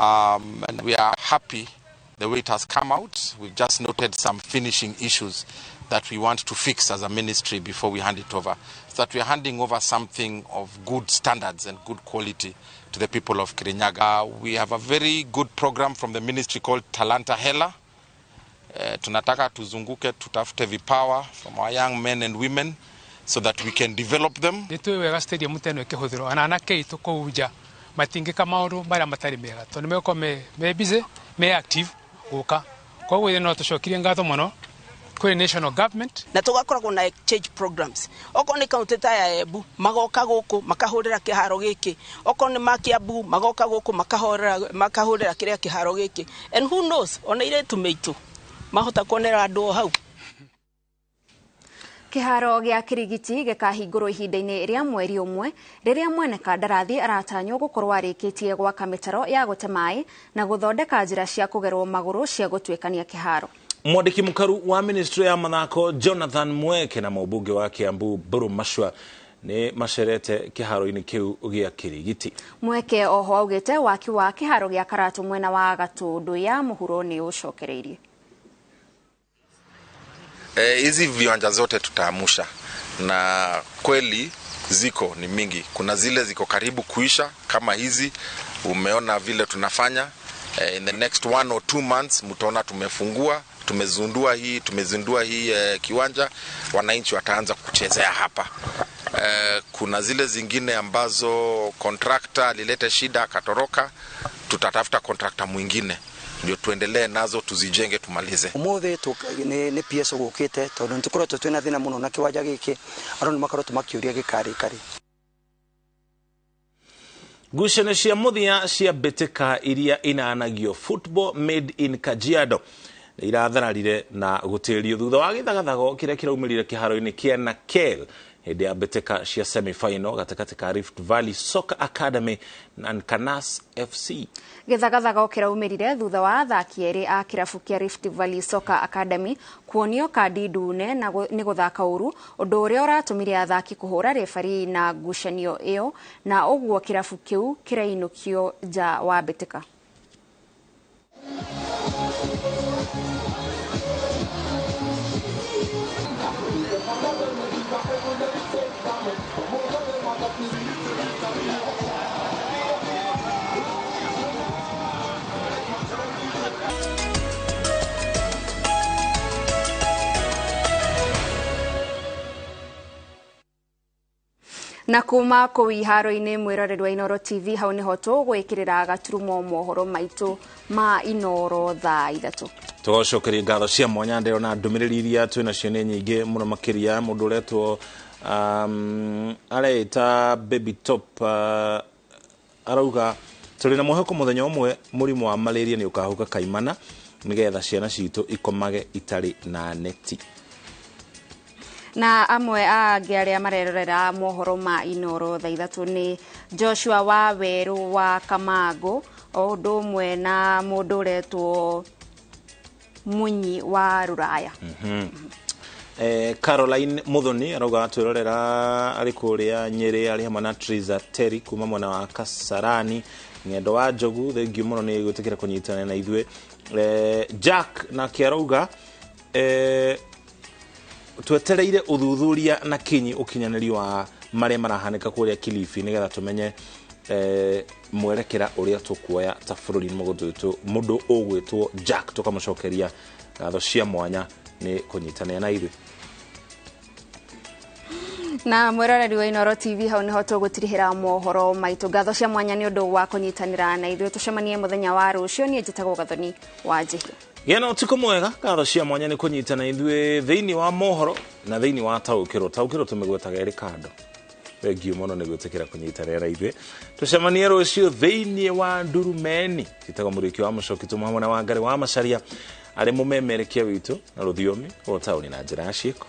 And we are happy the way it has come out. We've just noted some finishing issues that we want to fix as a ministry before we hand it over, so that we are handing over something of good standards and good quality to the people of Kirinyaga. We have a very good program from the ministry called Talanta Hela. Tunataka tuzunguke tutafute vipawa from our young men and women so that we can develop them. Nĩ tũĩ wega stadium ta ĩno ĩkĩhũthĩrwo ana anake aitũ kũu nja matingĩka maũndũ marĩa matarĩ mega tondũ nĩ megũkorwo me busy, me active gũka. Koguo ithuĩ no tũcokirie ngatho mũno kũrĩ national government. Na tũgakoragwo na exchange programs. Okorwo nĩ kaunti ta ya Embu magoka gũkũ makahũrĩra kĩharo gĩkĩ, okorwo nĩ ma Kiambu magoka gũkũ makahũrĩra kĩrĩa kĩharo gĩkĩ, and who knows, ona irĩtu mĩitũ mahota kuonera andũ o hau. Kĩharo gĩa Kirigiti gĩkahingũrwo ihinda-inĩ rĩa mweri ũmwe rĩrĩa mwene kandarathi aratanywo gũkorwo arĩkĩtie gwaka mĩtaro ya gũte maĩ na gũthondeka njĩra cia kũgerwo magũrũ cia gũtuĩkania kĩharo. Mwandĩki mũkaru wa ministry ya mathako Jonathan Mweke na mũmbunge wa Kiambu Mburu Machua nĩ macerete kĩharo-inĩ kĩu gĩa Kirigiti. Mweke oho augĩte waki wa kĩharo gĩa Karatu mwena wa Gatũndũ ya mũhuro nĩ ũcokereirie. Hizi viwanja zote tutaamusha, na kweli ziko ni mingi. Kuna zile ziko karibu kuisha kama hizi, umeona vile tunafanya. In the next 1 or 2 months mtaona tumefungua, tumezindua hii kiwanja, wananchi wataanza kuchezea hapa. Kuna zile zingine ambazo contractor alileta shida akatoroka, tutatafuta contractor mwingine ndio tuendelee nazo tuzijenge tumalize. Umuthi ni PS gukite tondu nitukoretwo twina thina muno na kiwanja giki, andu nimakoretwo makiuria gikarikari. Ngucanio cia muthia cia mbĩtĩka iria inanagio Football Made in Kajiado irathararire na gũtĩrio thutha wa gĩthagathago kĩrĩa kĩraumĩrire kĩharo-inĩ kĩa Nakel hĩndĩ ya mbĩtĩka cia semi-final gatagatĩ ka Rift Valley Soccer Academy na Nkanas FC. Gĩthagathago kĩraumĩrire thutha wa athaki erĩ a kĩrabu kĩa Rift Valley Soccer Academy kuonio kandi ndune na nĩ gũthaka ũru, ũndũ ũrĩa ũratũmire athaki kũhũra refari na ngucanio ĩyo, na ũguo kĩrabu kĩu kĩrainũkio nja wa mbĩtĩka. Na kuma kũu iharo-inĩ mwĩroreri wa Inooro TV, hau nĩho tũgwĩkĩrĩra gaturumo mohoro maitũ ma Inooro thaa 3. Tũgacokeria ngatho cia mwanya ndĩrona ndũmĩrĩri iria twĩnacio nĩ nyingĩ mũno makĩria. Mũndũ ũretwo areĩta Baby Top arauga tũrĩ na mwĩhoko mũthenya ũmwe mũrimũ wa malaria nĩ ũkahuka kaimana nĩgetha ciana citũ ikomage itarĩ na neti. Na amwe angĩ arĩa marerorera mohoro ma Inooro thaa 3 nĩ Joshua wa Werũ wa Kamango, o ũndũ ũmwe na mũndũ ũretwo Munyi wa Ruraya. Caroline Muthoni arauga atwĩrorera arĩ kũrĩa Nyĩrĩ arĩ hamwe na Triza Terry kuma mwena wa Kasarani. Ng'endo wa Njogu, thengiũ mũno nĩ gwĩtĩkĩra kũnyitanĩra na ithuĩ. Jack nake arauga twetereire ũthuthuria na kinyi ũkinyanĩri wa marĩa marahanĩka kũrĩa Kilifi nĩgetha tũmenye mwerekera ũrĩa tũkuoya ta bũrũri. Mũndũ ũgwĩtwo Jack tũkamũcokeria ngatho cia mwanya nĩ kũnyitanĩra na ithuĩ. Na mwĩroreri wa Inooro TV, hau nĩho tũgũtirihĩra mohoro maitũ. Ngatho cia mwanya nĩ ũndũ wa kũnyitanĩra na ithuĩ. Tũcemanie mũthenya wa rũciũ. Niĩ njĩtagwo Gathoni wa Njihia. Gĩa na ũtukũ mwega. Ngatho cia mwanya nĩ kũnyita na ithuĩ thĩinĩ wa mohoro na thĩinĩ wa taũkĩrwo. Taũkĩrwo tũmĩgwetaga ĩrĩ kando. Thengiũ mũno nĩ gwĩtĩkĩra kũnyitanĩra na ithuĩ. Tũcemanie rũciũ thĩinĩ wa Ndurumeni. Njĩtagwo Mũrĩki wa Mũcoki, tũmwe hamwe na Wangari wa Macaria arĩ mũmemerekia witũ na rũthiomi rwa taũni na njĩra ya ciĩko.